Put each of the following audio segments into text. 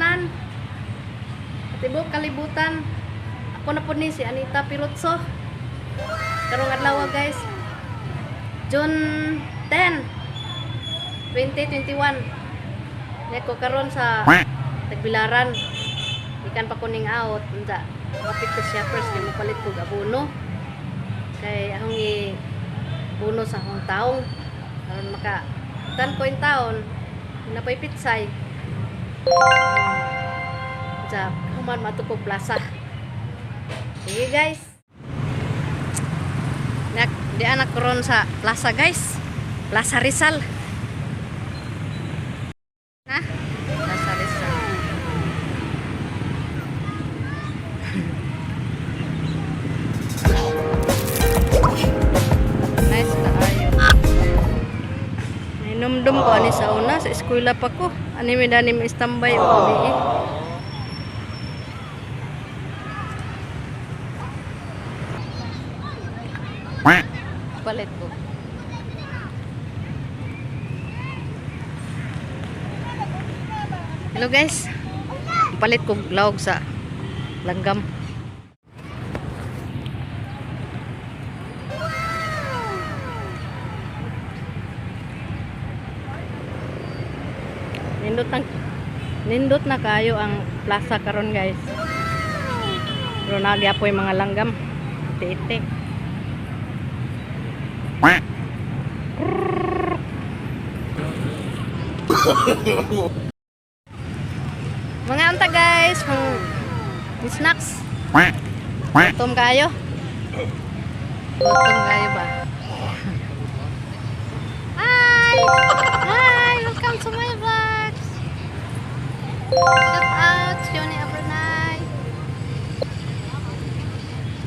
tanan. At tibuok kalibutan. Ako na po ni si Anita Pirutso. Karong adlaw, guys. June 10, 2021. Neko karon sa Tagbilaran. Ikan pa kuning out. Unsa. Kapit ko siya first kay mopalit kog abono. Kay akong i buno sa akong taong. Aron maka tan ko in taon. Napay pitsay. Unsa human mato ko plaza. Sige, guys. Nak di anak karon sa plaza, guys. Plaza Rizal. Na? Plaza Rizal. Nice kaayo. Hinumdum ko ani sa una sa eskwela pa ko. Ani mi dani mi standby o gabi eh. Palit ko. Hello, guys. Palit ko lawog sa langgam. Nindot na kayo ang plaza karon, guys. Pero nagyapoy mga langgam. Tete. Mga anta, guys, snacks. Gutom kayo? Gutom kayo ba? Hi! Hi! Welcome to my vlogs! Shout out, Johnny Abernay!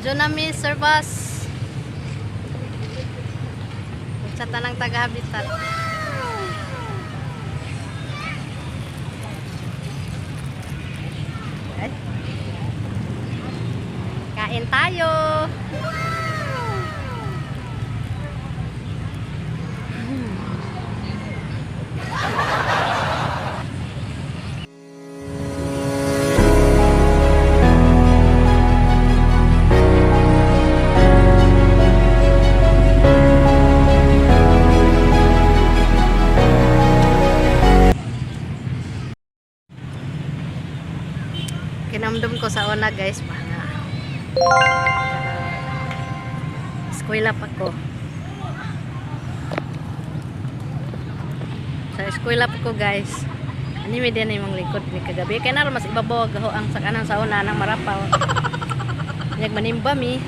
Jonami Servas! Sa tanang taga-habitat. Ay. Kain tayo! Kinamdum ko sa una, guys, mga eskwela pa ko. Sa eskwela pa ko, guys. Ani mi din imong likod ni kagabi. Kay naron mas ibabaw gaho ang sa kanan sa una nang marapaw. Nyag manimba mi.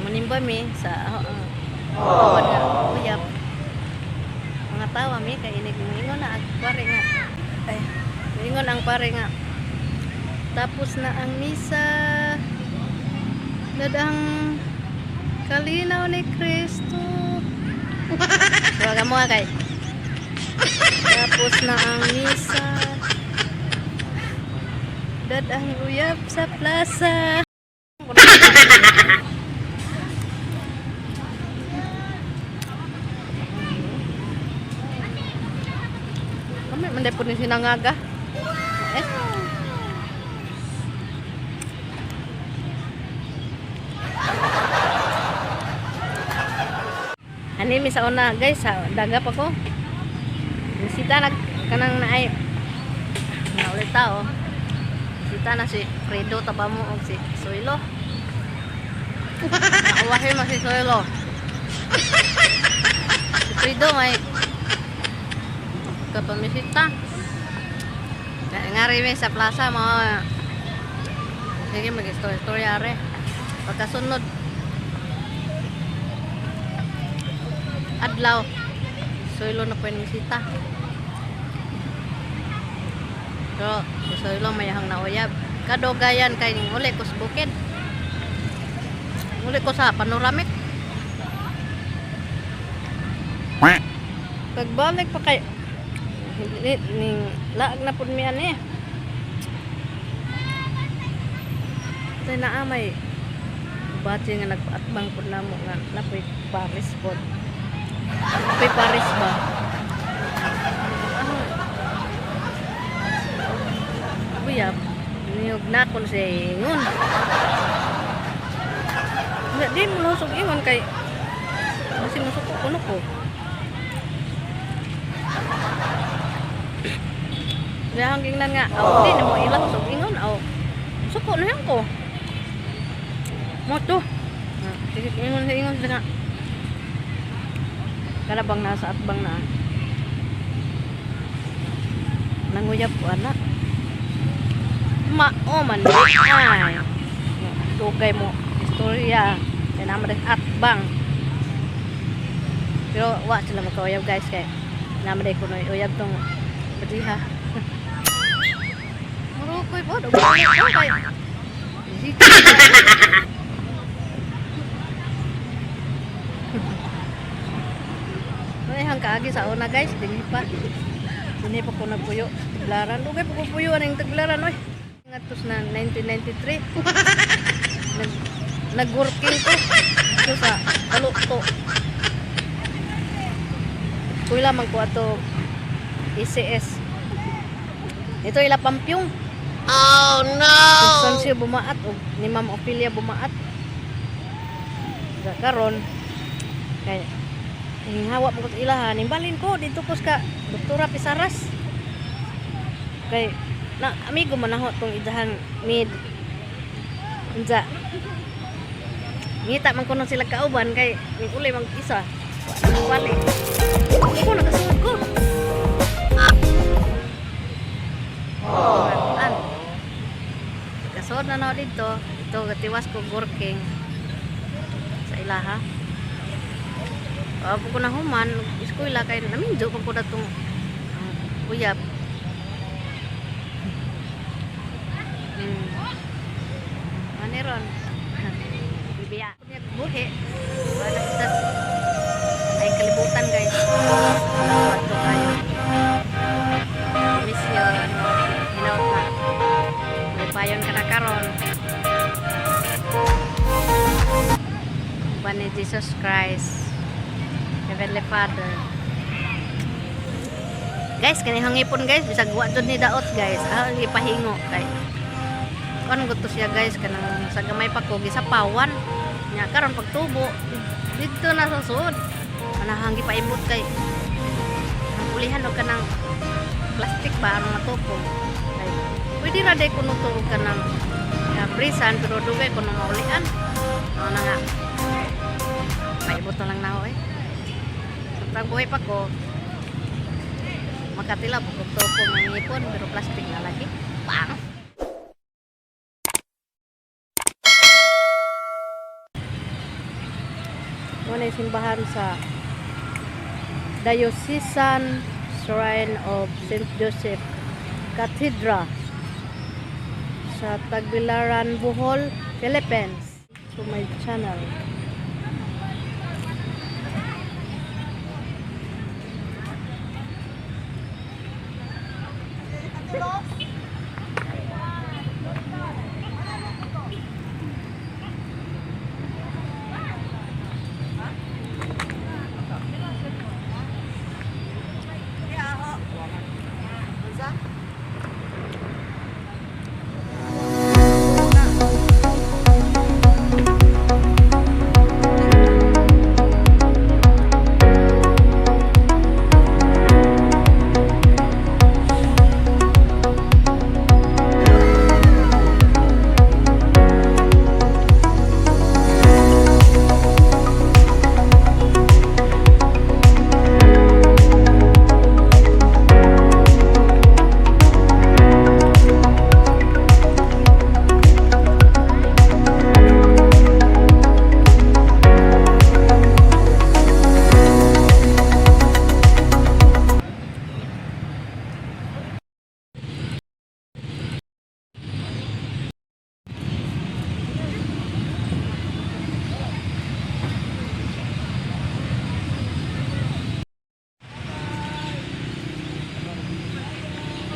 Manimba mi sa uh, nga uyab. Mga tawa mi kay inig moingon na ang pare nga. Ay, moingon ang pare nga. Tapos na ang misa. Dadang kalinaw ni Kristo. Tawagan mo nga kay. Tapos na ang misa. Dadang uyab sa plaza. Kami man po ni sinangaga. Eh. Ani mi sa una, guys, sa daga pa ko. Bisita nag kanang naay na ulit tao. Bisita na si Fredo Tabamo og si Soylo. Nauwahin mo si Soylo. Si Fredo may kapamisita. Ngari mi sa plaza mga sige mag-istorya are. Pagkasunod adlaw, Soylo na po yung bisita. So, si Soylo may hang nauyab. Kadugayan kay ning uli ko sa bukid. Uli ko sa panoramic. Pagbalik pa kay ni, ning laag na pud mi ani. Tay naa may batsi nga nagpaatbang pud namo nga napoy Paris pod. Napoy Paris ba? Ah. Uyab, niyog na kon siya ingon. Nga, di mo lahos og ingon kay kasi musuko kuno ko. Kaya ang gingnan nga, aw, di na mo ilahos og ingon, aw. Suko na yan ko. Mo to. Ah, sige, ingon sa ingon nga. Kana bang nasa atbang na? Nanguyab ko anak. Mao man di ay. Dugay mo istorya. Kaya naman din atbang. Pero wa sila makauyab, guys, kay naman din kuno uyab tong badiha. Murukoy po, dugay ko kay. Zito. Ay, hang kaagi sa una, guys, dinhi pa. Dinhi pa ko nagpuyo. Tagbilaran. Dugay pa ko puyo aning Tagbilaran oy. Ngadto na 1993. Nag-working ko. Ito sa Talukto. Kuya man ko ato ECS. Ito ila Pampyong. Oh no! Constancio Bumaat o ni Ma'am Ophelia Bumaat. Sa karon kay hawa mo ko sa ilahan, imbalin ko dito ko sa Doktora Pisaras. Kay na amigo man ako tong idahan mid. Unsa? Ngita man kuno sila kauban kay ning uli mag isa. Wa na mo balik. Ako nakasunod ko. An. Kasunod na na dito. Ito gatiwas ko working sa ilaha. Apo ko na human, eskwela kay naminjo pa ko datong uyab. Ano ron? Bibiya. Buhi. Wala kita ay kalibutan, guys. Salamat ko kayo. Miss you. Hinaut na. May payon ka na karon. Uban ni Jesus Christ. Heavenly Father. Guys, kani hangipon, guys, bisag wa jud ni daot, guys. Ah, ipahingo kay kuan gusto siya, guys, kanang sa gamay pa ko gisapawan. Nya karon pagtubo didto na sa sud. Manahang gipaibot kay ang ulihan og kanang plastic ba aron matupong. Kay pwede ra day kuno to og kanang brisan pero dugay kuno maulian. Ano na nga. Paibot na lang na ako eh. Sa buhay pa ko, makatila bukog topong ang ngipon pero plastic na lagi. Pang! Muna yung simbahan sa Diocesan Shrine of St. Joseph Cathedral sa Tagbilaran, Bohol, Philippines. To my channel.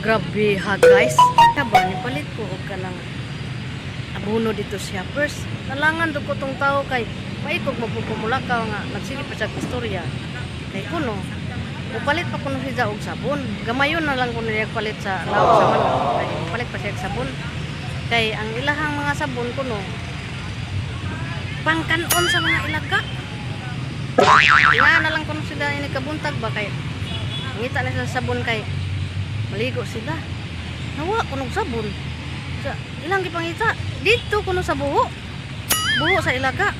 Grabe ha, guys. Kaba ni palit ko og kanang abono dito siya first. Nalangan do ko tong tao kay paikog mapukumulakaw nga nagsige pa siya istorya. Kay kuno Mupalit pa kuno siya og sabon. Gamayon na lang kuno niya palit sa lawa sa manok. Kay mupalit pa siya og sabon. Kay ang ilahang mga sabon kuno pangkanon sa mga ilaga. Nga na lang kuno sila ini kabuntag ba kay ngita na sila sabon kay maligo sila. Nawa kuno og sabon. Sa ilang gipangita dito kuno sa buho. Buho sa ilaga.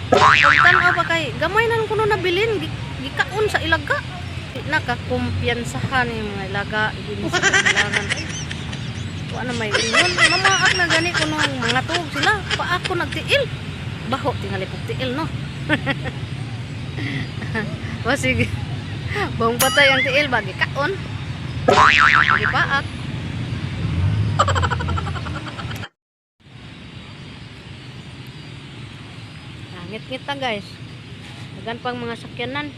Pagtan-aw ba kay gamay na lang kuno nabilin gikaon sa ilaga. Di nakakumpiyansahan yung mga ilaga din sa kailangan. Wa na may ingon. Mamaak na gani kuno mga tuog sila. Pa ako nagtiil. Baho tingali pug tiil no. Wasig. Buong patay ang tiil ba gikaon. Gipaak. Ngit-ngit na guys. Dagan pang mga sakyanan.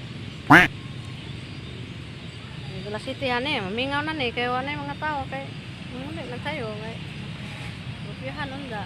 Dula City ani, mamingaw na ni kay wala mga tao kay muli na tayo kay rupyahan unda.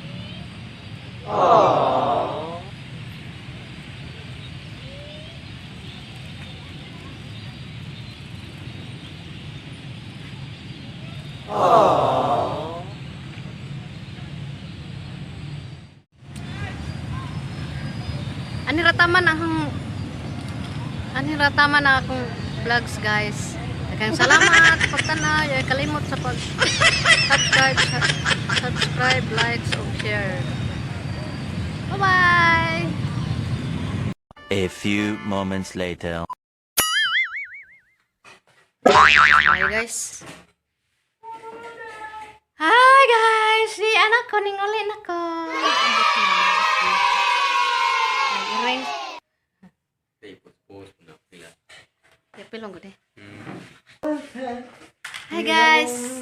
Ani rataman ang akong vlogs guys. Daghang salamat pagtanaw, ay kalimot sa pag subscribe, subscribe, likes ug share. Bye bye. A few moments later. Hi guys. Hi guys, si anak ko ning uli na ko. Ay, Pilong ko di. Hi guys.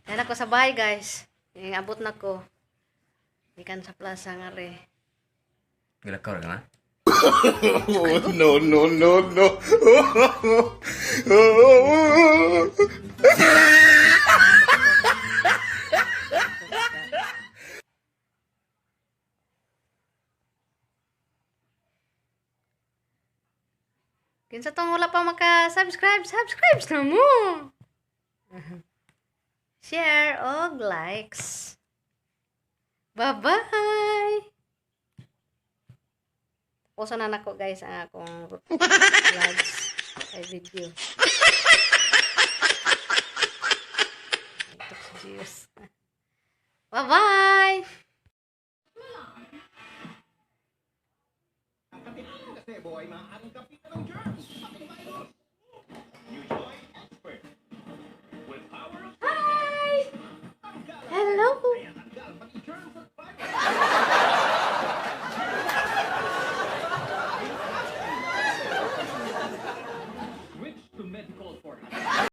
Dala ko sa bahay guys. Yung abot na ko. Ikan sa plaza nga re. Gilakaw ra ka na? No, no, no, no. Kinsa tong wala pa maka-subscribe, subscribe na mo. Share og likes. Bye-bye. Post na nako guys ang akong vlogs ay video. Ito si Diyos. Bye-bye! Kasi boy, maaaring kapitan ng germs, pati virus.